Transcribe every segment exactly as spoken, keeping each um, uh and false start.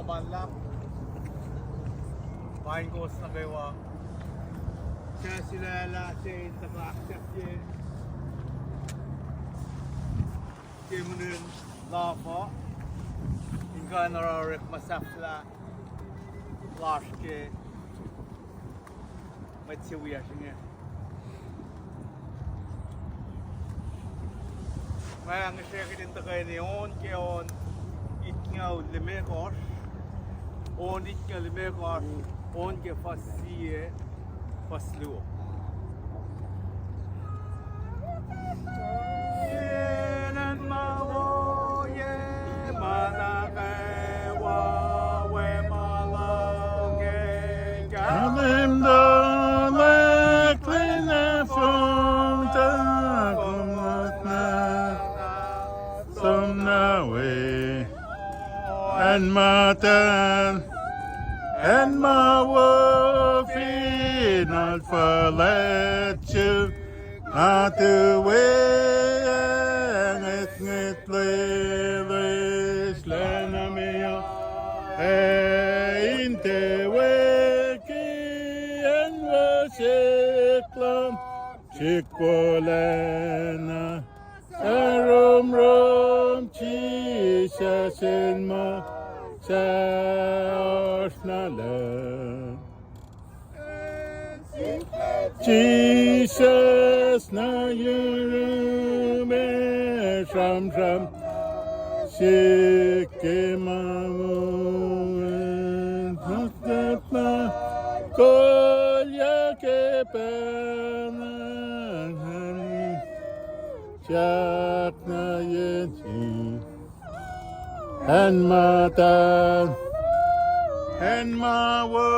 Ma luhlahp, pain kowos nuh kwewa. Suc sulaclah se in tuhkuh ahksahfye ke mweun lafah, in kuh in oruh orekma sahflah lasr ke mwet se wiyacsr inge. Nga ngihsre kihtin tuhkweni on ke on itngoul limekohsr, on itngoul limekohsr, on ke fuhs sie, fuhs luo. Elan ma wo ye ma nuh kwewa we ma luhngse kahlwem tuhlac lacna fong tuh kom nuhnak som na we. Acn muhtahl, acn ma wo fin al fuhlwact sum, nga tuh weacng ngwetngwet loeloes lacna meoa, ac in tiac weki acn wo sihk lom sihk wolacna. Sahromrom Jisus El ma sahosr na luhn Jisus na yurun me sramsram sihk ke ma wo, ma kolyak ke pacl na sahk na yesi. Acn muhtahl, acn ma wo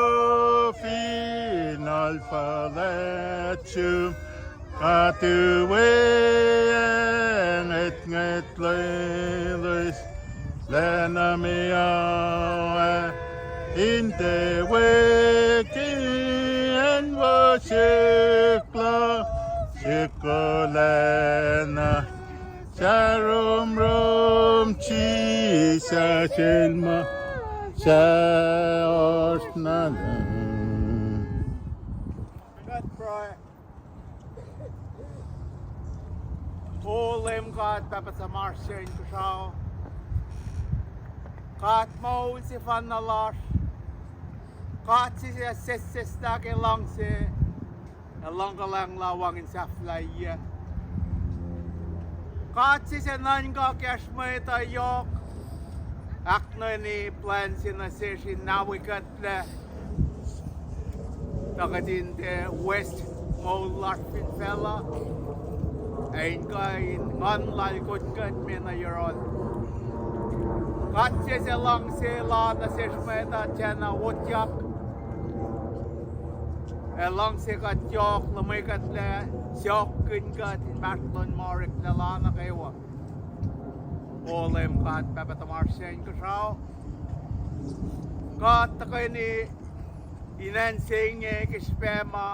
fin al fuhlwact sum, nga tuh weacng ngwetngwet loeloes lacna meoa, ac in tiac weki acn wo sihk lom sihk wolacna. Sahromrom Jisus El ma sahosr na luhn. Kuht pruhe. O Leum God, Pahpah tuhmasr se inkuhsrao, God moul sefanna lasr, God se sesseslah ke luhngse ac luhngkuhlwacng la wacngihn sahflahiyac. God se suc nuhnkuh kahsruh mwet uh yohk, ahknwacni plwacn se nuh sesr in na wi kuhtlac, tuh kuht in tiac wes moul lasr fin facluh, ac in kuh in nguhn lal kotkuht me nuh yohrohl. God se suc luhngse la nuh sesr mwet uh tiacna otyak, ac luhngse kuht yohk, luhmwe kuhtlac, siofkihn kuht inmahsrlon ma oreklac la nuh kwewa. O Leum God, Pahpah tuhmasr se inkuhsrao, kuht tuhkweni in acn se inge ke srihpac ma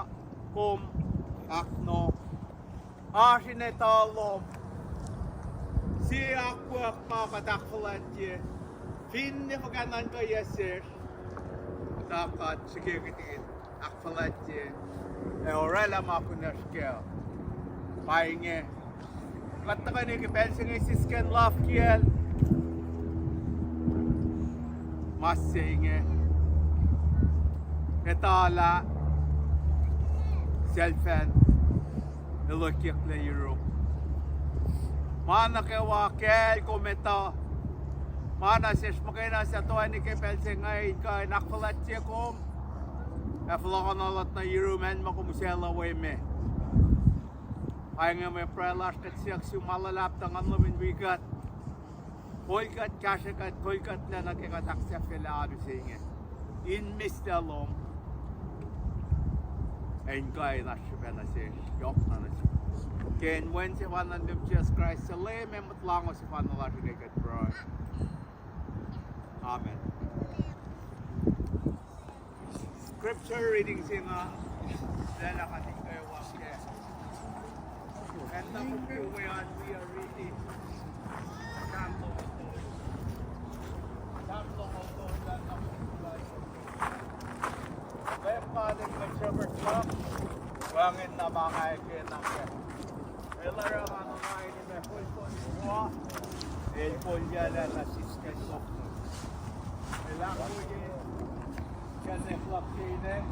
kom ahkno. Oasr in etuh lom, sie akwuck ma kuht ahkfuhlwactye, finne fuhkah nuhnkuh yac sesr, tuh kuht srihke kihtin ahkfuhlwactye ac orwaclah ma kunacsr kac. Pa inge, kuht tuhkweni ke pacl se inge sisken luhf kiyacl ma se inge, etuh lah selfan elokyucklac yuruk. Ma nuh kwewa kacl kom etuh. Ma na sesr muhkwena suc toeni ke pacl se inge in kuh in ahkfuhlwactye kom ac fohlohkohnuhlot nuh yurum acn ma kom usaclah we me. Pa inge mwe pruhe lasr, kuht siyuck sum ma luhlahp tuh Nguhn lom in wi kuht, kol kuht, kahsrwe kuht, kol kuhtlac nuh ke kuht ahksahfyelah alu se inge in mihslac lom, ac in kuh in oasr srihpac nuh sesr, yohkna nuh sesr. Ke inen Wen sefanna lom Jisus Kraist, suc Leum ac Mwet Lahngo sefanna lasr inge, kuht pruhe. Amen. Scripture reading se nga lwelah kuht in kwewa kac. Acn na kom ke we an wi uh riti Psalm longoul tolu. Psalm longoul tolu. Wacngihn na ma nga kena kac. El oruh ma na ma inge, ma kol kol ma, el kol yac lah na sisken soknu. El ahkwoye kacnek luhk ke inen.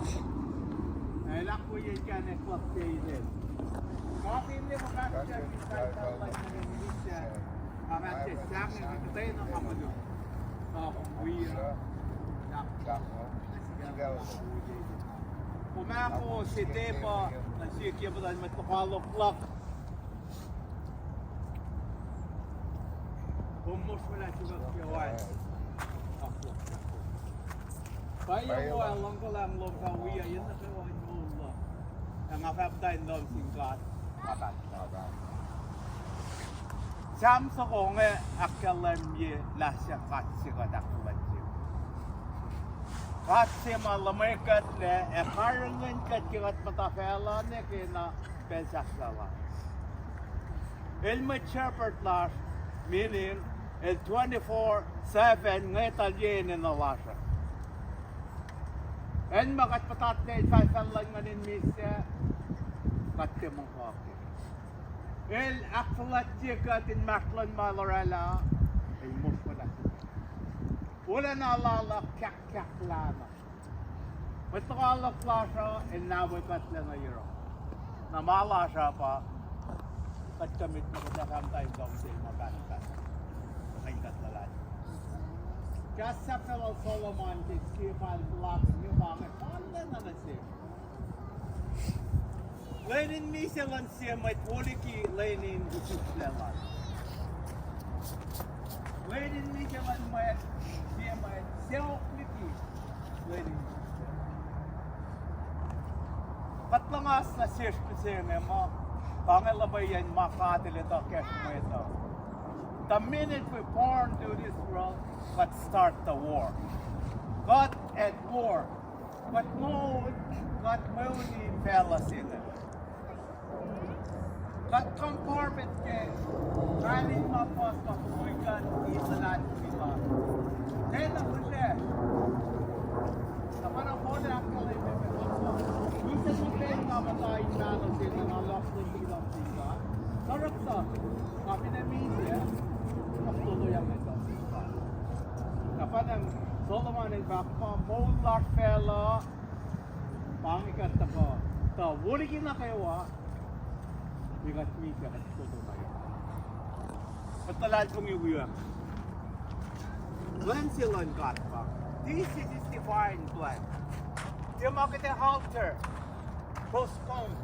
El ahkwoye kacnek luhk ke inen. Kapin ne ma kahsruh in kalkal luhn misac. Nga ma tiac sahngweng ke kuhtwena ma koluk. Nga kom wi. Kom ahkoo se tepuh, na sie ke muhtuhn mwet lokoalok luhk. Kom mosrwelah sukak ke oan. Pwacye wo, luhngkuhlwacng lom fah wi, yen nuh kwewa in moul luhk. Ac nga fah muhta in lohm sin God. Sam soko inge ahkkahlwemye lah suc God se kuht ahkfuhlwactye. God se ma luhmwekuhtlac ac karihngihn kuht ke kuht muhta facluh nuh ke na pacl sahflah lasr. El mwet shepherd lasr, meaning el twenty-four seven ngwetacl yen enenuh lasr uh. Acn ma kuht puhtatlac infahlfahl luhn nguhn in misac, kuht tiac muhkwena. El ahkfuhlwactye kuht inmahsrlon ma el oraclah, el mosrwelah. Wolacna lal uh kahkkahklah na. Mwet lokoalok lasr uh, el na we kuhtlac nuh yohrohl. Na ma lasr uh pa, kuht commit ma kuht ac fah muhta in lohm sel ma pahtpaht. Ngan kuht luhlahlfongi. Kahs sahflah lal Solomon ke sie pahpah puhlakihn inge pa inge, pa inge na nuh sesr. Lwen in misac luhn sie mwet wo liki lwen in isuslac lal. Lwen in misac luhn mwet, sie mwet, sacohk liki lwen in isuslac. Kuht luhngaslah sesr mihsenge muh, pa inge luhpweyacn ma God El etuh kacsr mwet uh. The minute we born to this world, God start the war. God at war. Kuht moul, kuht moul in facluh se inge. Kuht compartment ke kain in ma puhs kuh fokoko kuht in luhlahlfongi lasr. Tiacna fihsracsr. Tuhpan Paul el ahkkahlwemye, use sifacna muhta in mahno se inge, nga lohsr liki luhngse God. Tuhsruhktuh, kapin ac misac, nga fototoloyang nuh sin God. Tuhpan Solomon el fahk muh moul lasr facluh, pa inge kuht tuhkuh, tuh wo liki nuh kwewa, ke kuht misac kuht fototoloyang. Kuht luhlahlfongi wiyuck. Plwacn se luhn God pa. This is His divine plan. Tiac ma kuht ac alter, postpone.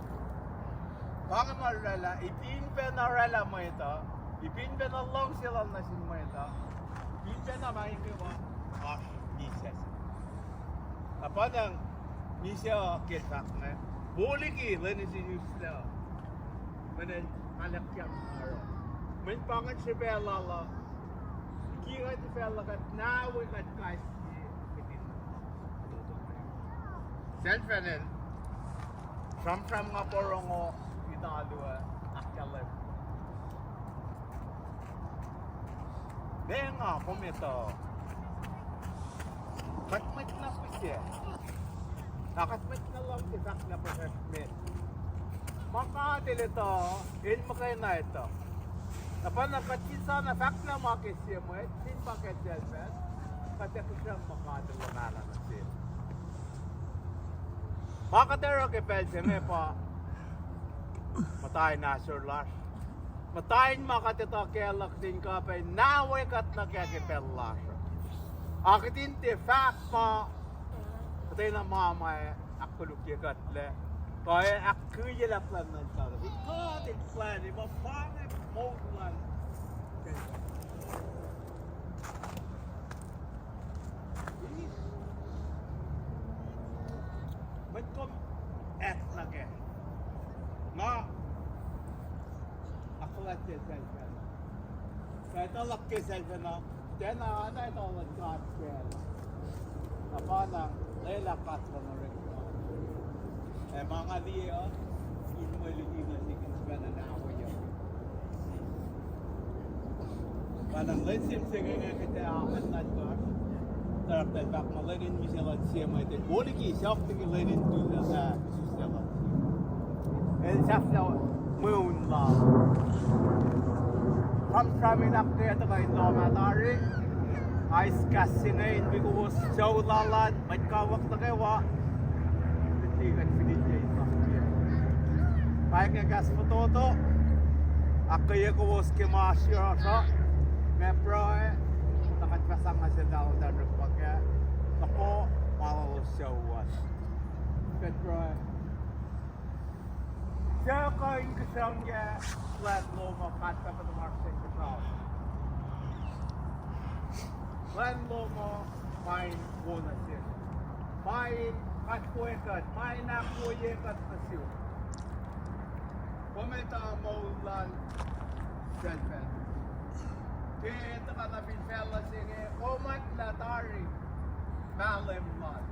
Pa inge ma oraclah, ipin pacna oraclah mwet uh, ipin pacna luhngse lal nuh sin mwet uh, ipin pacna ma inge pa oasr misac se. Na pa nacng misac uh ke el fahk inge, wo liki lwen in isuslac, mweyen el ahluhkyak oruh. Mweyen pa ingacn srihpac lal uh, liki kuht facluh kuht na we kuht kais sie kihtin. Self-enin, sramsram nga porongo in alu uh, ahkkahlwem. Meac nga kom etuh? Kuht mwet na pihsac. Na kuht mwet na luhngse fahk na puhsracsr met. Ma God El etuh, El muhkwena etuh. Na pa na kuht fin sana fahk na ma ke sie mwet, fin pa ke self-enin, kuht ac kihsrang ma God El luhmahlah nuh sel. Ma kuht oruh ke pacl se inge pa muhta in ahsor lasr. Muhta in ma kuht etuh kac luhk sin kuh pac na we kuht nuh kac ke pacl lasr. Ac kuht in tiac fahk ma kuhtwena ma ma ahkkolukye kuhtlac, kuh ac ahkkeye luhk luhn nuhnak. God El plwacni ma pa inge moul luhn mwet kom etuh nuh kac. Nga ahkfuhlwactye self-enin. Kuh etuh luhk ke self-enin, tiacna etuh luhn God kac. Na pa na lwelah God luhn orek. Ac ma nga liye uh, in mwe luti nuh sihk in sifacna na we uh. Pa na lwen se inge kuht ac amen nuhnak. Tarak pacl fahk muh lwen in mihsacl an sie mwet el wo liki, sahp liki lwen in tuhlac, ah, mihsacl an. El sahflah mweun lal. Sramsram in ahkkweye tuhkuh in lohm ah tari. Ais kahs se inge in wi kowos sucu lal an, mwet kawuck nuh kwewa. Liki kuht finite in luhngse. Pa inge kahs fototo. Ahkkweye kowos ke ma srihsrihk. Ma pruhe. Na kuht fah sang nuh sel Daniel Daniel Rukbaka. Tuhkuh, ma lalos sucu an. Kuht pruhe. Suc kuh in kihsrucngyac plwacn lom uh, God Pahpah tuhmasr Inkuhsrao? Plwacn lom uh, ma in wo nuh sesr. Ma in katkwe kuht, ma in ahkwoye kuht nuh sum. Kom etuh moul lal self-accept. Ke tuhkuh nuh fin facluh se inge, kom etuh lah tari mahlwem lal.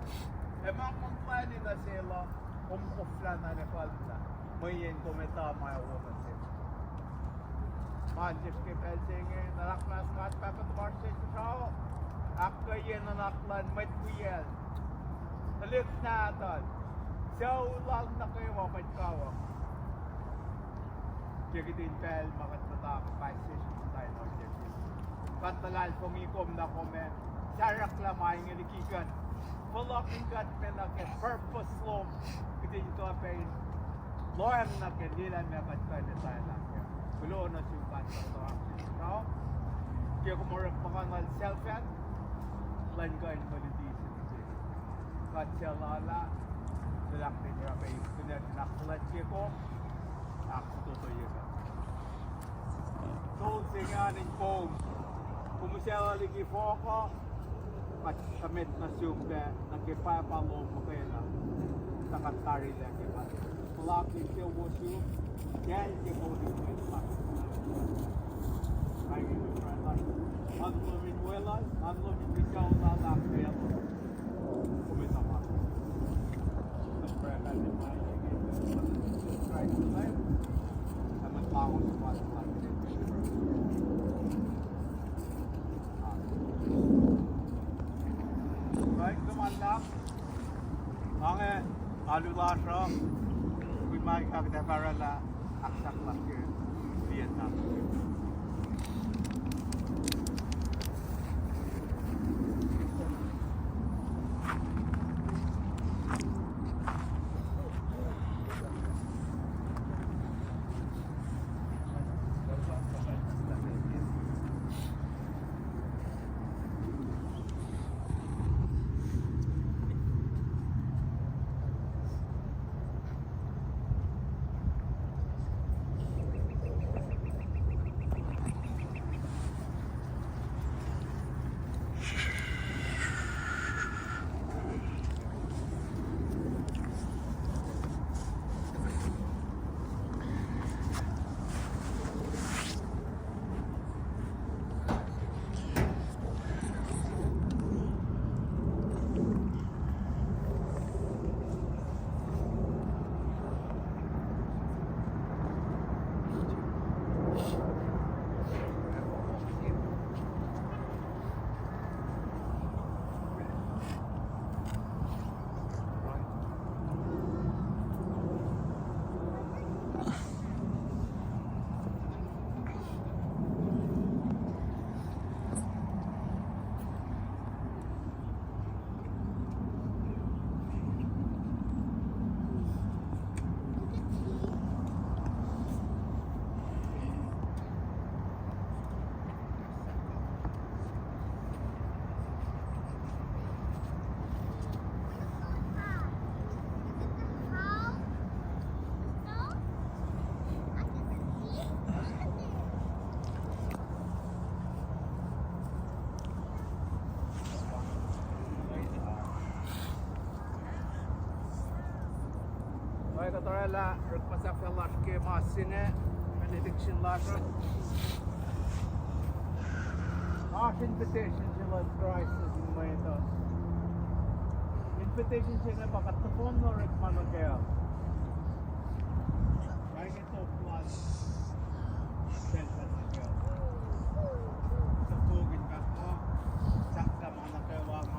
Ac ma kom plwacni nuh sel uh, kom koflah na in ekuhllah. Mweyen kom etuh ma wo nuh sesr. Ma sesr ke pacl se inge, nuhnak muhnahs God Pahpah tuhmasr Inkuhsrao, ahkkweye nuhnak luhn mwet wiyacl, tuhlihk nahtuhl, sucu lal nuh kwewa, mwet kawuck. Ke kihtin pacl ma kuht muhta kais sesr muhta in ohiyac se, kuht luhlahlfongi kom na kom ac sahrahklah ma inge liki kuht. Fohlohkihn kuht me nuh ke purpose lom, kihtin kuh pac in lohacng nuh ke liye lah meac kuht kuh in etuh lah kac. Kuloh nuh sum God Pahpah tuhmasr Inkuhsrao. Ke kom orek puhkantwen self-accept, lwen kuh in mwe luti se nuh ke kuht suc lal ah, suc luhlahlfongi lah pac in kunacsr in ahkfuhlwactye kom, ahkfototoye kuht. Tol se inge an in kom, kom usaclah liki fohk uh, kuht kuh met nuh sum pac nuh ke pahpah lom muhkwena, tuh kuht tarilac ke pahpah. Puhlakihn suwohs lom, kacl ke moul in mwet ma kain in pruhe lasr, nguhn lom in weluhl, nguhn lom in mihsacl lal ahkkweye lom. Kom etuh ma Right, come on now. Ange, alu lasr uh, wi ma kuht ac fah oraclah ahksahk lasr ke Vietnam. Oruh kuht oraclah orekma sahflah lasr ke ma se inge, benediction lasr uh. Oasr invitation se luhn Kraist nuh sin mwet uh. Invitation se inge pa kuht nohfohn orekma nuh kac. Kain in top lal self-accept nuh kac. Sokokihn pahpah, sahflah ma nuh kwewa, ma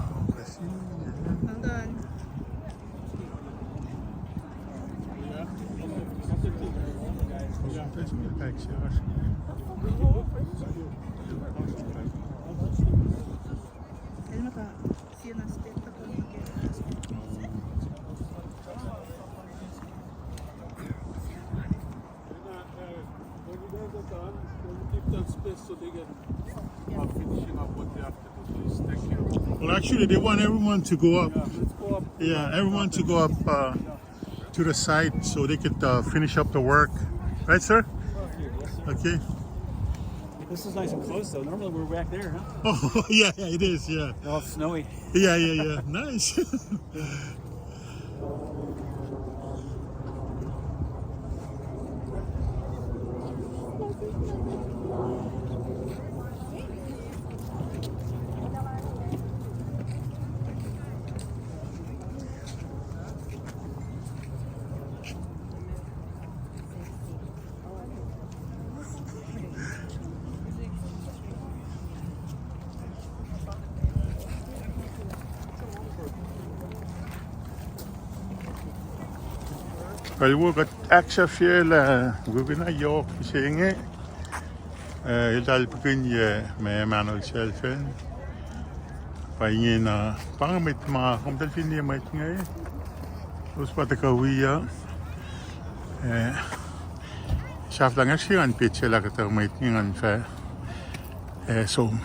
Well done. When you guys are done, we'll give them space so they can, uh, finishing up what they have to do. Please, thank you. Well, actually, they want everyone to go up. Yeah, let's go up. Yeah, everyone to go up, uh, to the side so they could, uh, finish up the work. Right, sir? Yes, sir. Okay. This is nice and close, though. Normally we're back there, huh? Oh, yeah, yeah, it is, yeah. They're all snowy. Yeah, yeah, yeah. Nice. Kalwo kuht ahksahfyelah, uh, wikina yohk se inge, uh, eltahl pukinye ma mahnol selfacn. Pa ingena, pa inge mwet ma komtahl finne mwet inge, elos pa tuhkuh wi uh, uh, sahflah nga sri ngan petsac lah kuhtuh mwet inge ngan fah, uh, som.